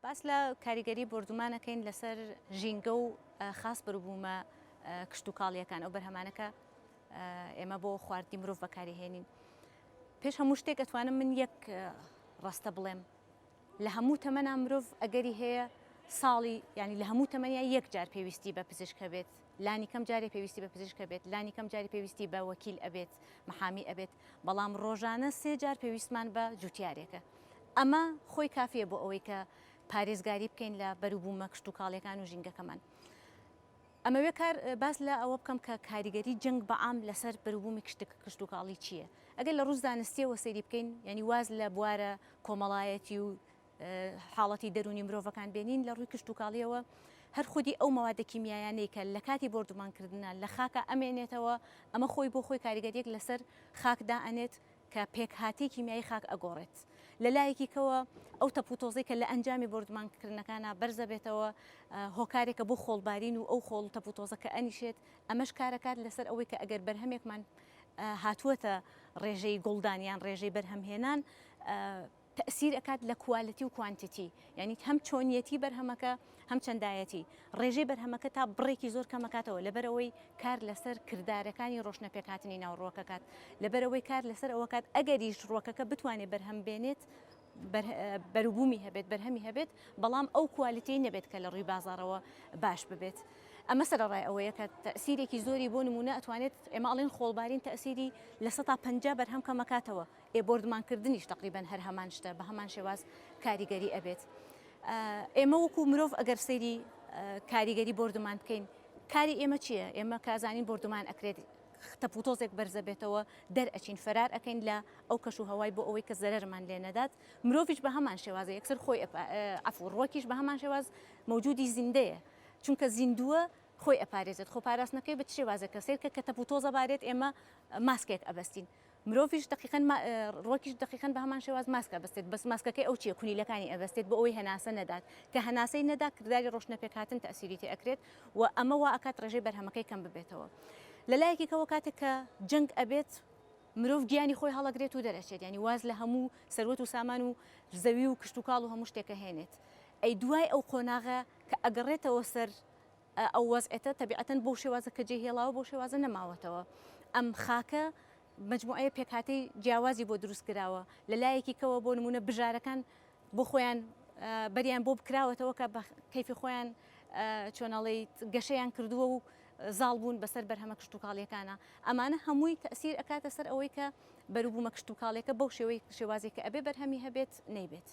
باس لە کاریگەری بۆردومان ئەکەین لەسەر ژینگە و خاس بەروبوومە کشتوکاڵیەکان ئەو بەرهەمانە کە ئێمە بۆ خواردنی مرۆڤ بەکاری هێنین. پێش هەموو شتێک ئەتوانم من یەک ڕاستە بڵێم لە هەموو تەمەنا مرۆڤ ئەگەری هەیە ساڵی ینی لە هەموو تەمەنیا یەک جار پێویستی بە پزیشک هەبێت لانی کەم جارێ پێویستی بە پزیشک هەبێت لانی کەم جاری پێویستی بە وەکیل ئەبێت محامی ئەبێت بەڵام ڕۆژانە سێ جار پێویستمان بە جوتیارێکە ئەمە خۆی کافیە بۆ ئەوەی کە پارێزگاری بکەین لە بەروبوومە کشتوکاڵیەکان و ژینگەکەمان. ئەمەوێ کار باس لە ئەوە بکەم کە کاریگەری جەنگ بە عام لەسەر بەروبوومی کشتوکاڵی چییە؟ ئەگەر لە ڕوو زانستیەوە سەیری بکەین یانی واز لە بوارە کۆمەڵایەتی و حاڵەتی دەروونی مرۆڤەکان بێنین لە ڕووی کشتوکاڵیەوە هەر خودی ئەو مەوادە کیمیایانەی کە لە کاتی بۆردومانکردنا لە خاکا ئەمێنێتەوە ئەمە خۆی بۆ خۆی کاریگەریەک لەسەر خاک دائەنێت کە پێکهاتەی کیمیایی خاک ئەگۆڕێت. لە لایەکی کەوە ئەو تەپوتۆزەی کە لە ئەنجامی بۆردومانکردنەکانا بەرزەبێتەوە هۆکارێکە بۆ خۆڵبارین و ئەو خۆڵ و تەپوتۆزە کە ئەنیشێت ئەمەش کارەکات لەسەر ئەوەی کە ئەگەر بەرهەمێکمان هاتووەتە ڕێژەی گوڵدان یان ڕێژەی بەرهەمهێنان تەئسیر ئەکات لە quality و quantity یانی هەم چۆنیەتی بەرهەمەکە هەم چەندایەتی ڕێژەی بەرهەمەکە تا بڕێکی زۆر کەمەکاتەوە لەبەرئەوەی کار لەسەر کردارەکانی ڕۆشنە پێکهاتنی ناو ڕوەکەکات لەبەرئەوەی کار لەسەر ئەوەکات ئەگەریش ڕوەکەکە بتوانێت بەرهەم بێنێت بەروبوومی هەبێت بەرهەمی هەبێت بەڵام ئەو quality ی نەبێت کە لە ڕووی بازاڕەوە باش ببێت ئەمە سەرەڕای ئەوەیە کە تەئسیرێکی زۆری بۆ نمونە ئەتوانێت ئێمە ئەڵێن خۆڵبارین تەئسیری 50% بەرهەم کەمەکاتەوە ئێ بۆردمان کردنیش تەقریبەن هەر هەمان شتە بە هەمان شێواز کاریگەری ئەبێت. ئێمە وەکو مرۆڤ ئەگەر سەیری کاریگەری بۆردومان بکەین کاری ئێمە چییە؟ ئێمە کازانین بۆردومان ئەکرێت تەپوتۆزێک بەرزەبێتەوە دەرئەچین فەرار ئەەکەین لە ئەو کەش و هەوای بۆ ئەوەی کە زەرەرمان لێ نەدات مرۆڤیش بە هەمان شێوازە یەکسەر خۆی عەفو ڕوەکیش بە هەمان شێواز مەوجودی زیندەیە چونکە زیندووە خۆی ئەپارێزێت خۆپاراستنەکەی بە چ شێوازێکە سەیرکە کە تەپوتۆزە بارێت ئێمە ماسکێک ئەبەستین مرۆڤیش دەقیقەن ڕوەکیش دەقیقەن بە هەمان شێواز ماسک ئەبەستێت بەس ماسکەکەی ئەو چیە کونیلەکانی ئەبەستێت بۆ ئەوەی هەناسە نەدات کە هەناسەی نەدا کرداری ڕۆشنە پێکهاتن تەئسیری تێ ئەکرێت و ئەمە وا ئەکات ڕێژەی بەرهەمەکەی کەم ببێتەوە لە لایەکی کەوە کاتێک کە جەنگ ئەبێت مرۆڤ گیانی خۆی هەڵەگرێت و دەرەچێت یانی واز لە هەموو سەروەت و سامان و زەوی و کشتوکاڵ و هەموو شتێکە هێنێت ئەی دوای ئەو قۆناغە کە ئەگەڕێتەوە سەر ئەو وەزعێتە تەبیعەتەن بەو شێوازە کە جێی هێڵاوە بەو شێوازە نەماوەتەوە. ئەم خاکە مەجموعەیە پێکهاتەی جیاوازی بۆ دروست کراوە. لە لایەکی کەوە بۆ نموونە بژارەکان بۆ خۆیان بەریان بۆ بکراوەتەوە کە بە کەیفی خۆیان چۆن ئەڵێیت گەشەیان کردووە و زاڵ بوون بەسەر بەرهەمە کشتوکاڵیەکانە. ئەمانە هەمووی تەئسیر ئەکاتە سەر ئەوەی کە بەروبوومە کشتوکاڵیەکە بەو شێوەی شێوازێک کە ئەبێ بەرهەمی هەبێت نەیبێت.